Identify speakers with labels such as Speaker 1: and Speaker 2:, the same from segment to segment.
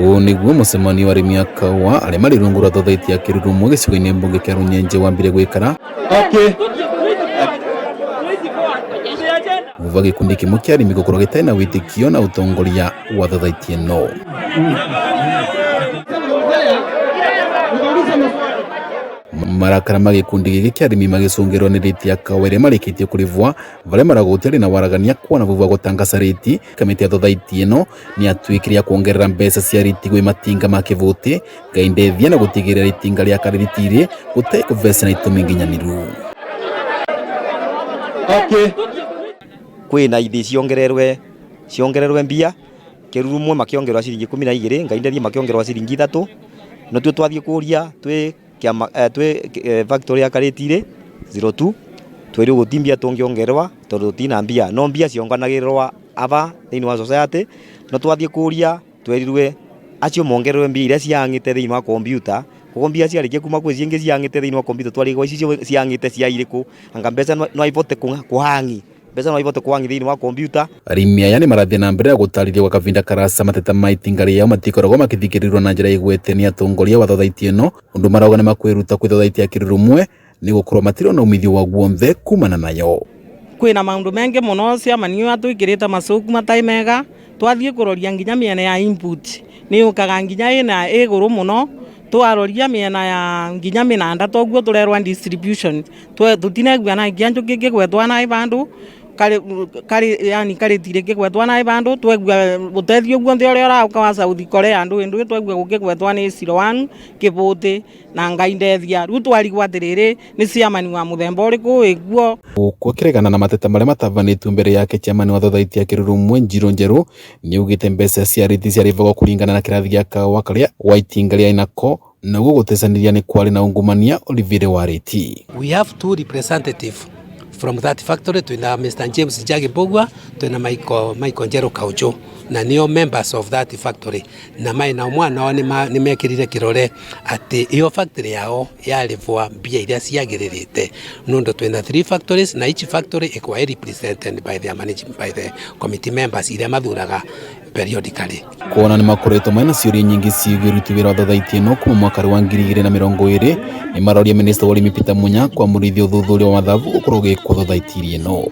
Speaker 1: Ũũ nĩguo mũcemanio wa arĩmi a kahũa arĩa marĩ rungu rwa thothaitĩ ya Kĩrurumwe gĩcigo-inĩ mbunge kĩa Runyenje wambire gwĩkara thutha gĩkundi kĩmwe kĩa arĩmi gũkorwo gĩtarĩ na wĩtĩkio na ũtongoria wa thothaitĩ ĩno. Marakara ma gĩkundi gĩkĩ kĩa arĩmi magĩcũngĩrwo nĩ rĩti ya kahũa ĩrĩa marĩkĩtie kũrĩhwo varĩa marauga gũtiarĩ na waragania kuona vau va gũtangasa rĩti. Kamĩtĩ ya thothaitĩ ĩno nĩyatuĩkire ya kuongerera mbeca cia rĩti gwĩ matinga ma kĩbũtĩ Ngai ndeithia na gũtigĩrĩra itinga rĩa karĩriti-rĩ gũtekũbecana itũmi nginyanĩru.
Speaker 2: Okay.
Speaker 3: Kwina ithii ciongererwe ciongererwe mbia Kĩrurumwe makĩongererwa ciringi ikumi na igĩrĩ Ngai ndeithie makĩongererwa ciringi ithatũ nĩtuo twathiĩ kũria twĩ kĩama twĩ factory ya Karĩti-rĩ 02 twerirwo gũti mbia tũngĩongererwa tondũ tũtina mbia no mbia cionganagĩrĩrwa aba thĩinĩ wa society no twathiĩ kũria twerirwe acio mongererwe mbia iria ciang'ite thĩinĩ wa kompiuta koguo mbia ciarĩkia kuma kwĩ ciingĩ ciang'ite thĩinĩ wa kompiuta twarigwo ici ciang'ite cia irĩkũ anga mbeca no ibote kũhang'i mbeca no ibote kũhang'i thĩinĩ wa kompiuta.
Speaker 1: Arĩmi aya nĩmarathiĩ na mbere na gũtarĩria gwa kahinda karasa mateta ma itinga rĩao matikoragwo makĩthikĩrĩrio na njĩra ĩgwete nĩ atongoria wa thothaitĩ ĩno ũndũ marauga nĩmakwĩruta kwĩ thothaitĩ ya Kĩrurumwe nĩ gũkorwo matirona umithio wa guonthe kumana nayo.
Speaker 4: Kwina maundu mengi muno ciamanio atwikirite macuku matai mega twathie kuroria nginya miena ya input ni yukaga nginya ina iguru muno twaroria miena ya nginya minanda toguo turerwa distribution tutinegua na nginya njuki ngigwetwa na vandu kari kari yani karitire ngigwetwa na vandu twegua utethio guonthe uria urauka wa South Korea ndu ndu twegua gukigwetwa ni 01 kibuti na Ngai ndethia riu twarigwo atiriri ni ciamani wa muthemba uriku wiguo.
Speaker 1: Gũkũ akĩregana na mateta marĩa matabanĩtio mbere yake chairman wa thothaitĩ ya Kĩrurumwe Njirũ Njerũ nĩaugĩte mbeca cia rĩthi ciarĩhagwo kũringana na kĩrathi gĩa kahũa karĩa gwa itinga rĩarĩ nako naguo gũtecanĩria nĩ kwarĩ na ungumania ũrĩvĩre wa rĩti.
Speaker 5: We have two representative from that factory twina Mr. James Njagi Mbugua twina Michael Njeru Kauju na nio members of that factory na mai na mwana wao nĩ mekĩrire kĩrore atĩ iyo factory yao yarĩbwa mbia iria ciagĩrĩrĩte nũndũ twĩna three factories na each factory ĩkoragwo represented by their management by the committee members iria mathuraga periodically.
Speaker 1: Kuona nĩ makoretwo mena ciũria nyingĩ ciĩgiĩ ũruti wĩra wa thothaitĩ ĩno kuma mwaka wa 2020 nĩ maroria minista wa ũrĩmi Peter Munya kwamũrithia ũthuthuria wa mathabu gũkorwo ũgĩkwo thothaitĩ ĩno.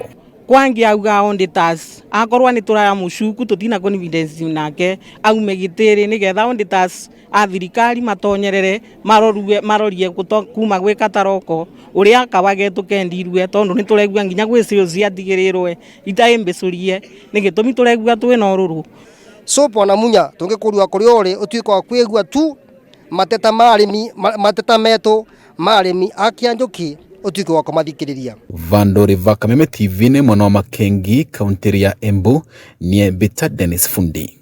Speaker 4: Kwangi auga auditors akorwa ni turaya mucuku tutina confidence nake aume gitiri nigetha auditors a thirikari matonyerere marorue marorie kuma gwi kataroko uria kawagetu kendirwe tondu ni turegua nginya gwi cio ciatigirirwe itai mbicurie ni gitumi turegua twina ururu.
Speaker 2: So bwana Munya tungikuria kuria uri utuike wa kwigua tu mateta ma arimi mateta metu ma arimi a Kĩanjũkĩ utuike wa kumathikiriria.
Speaker 1: Vandori va Kameme TV nĩ mwena wa Makengi kaunti ya Embu nie Bita Dennis Fundi.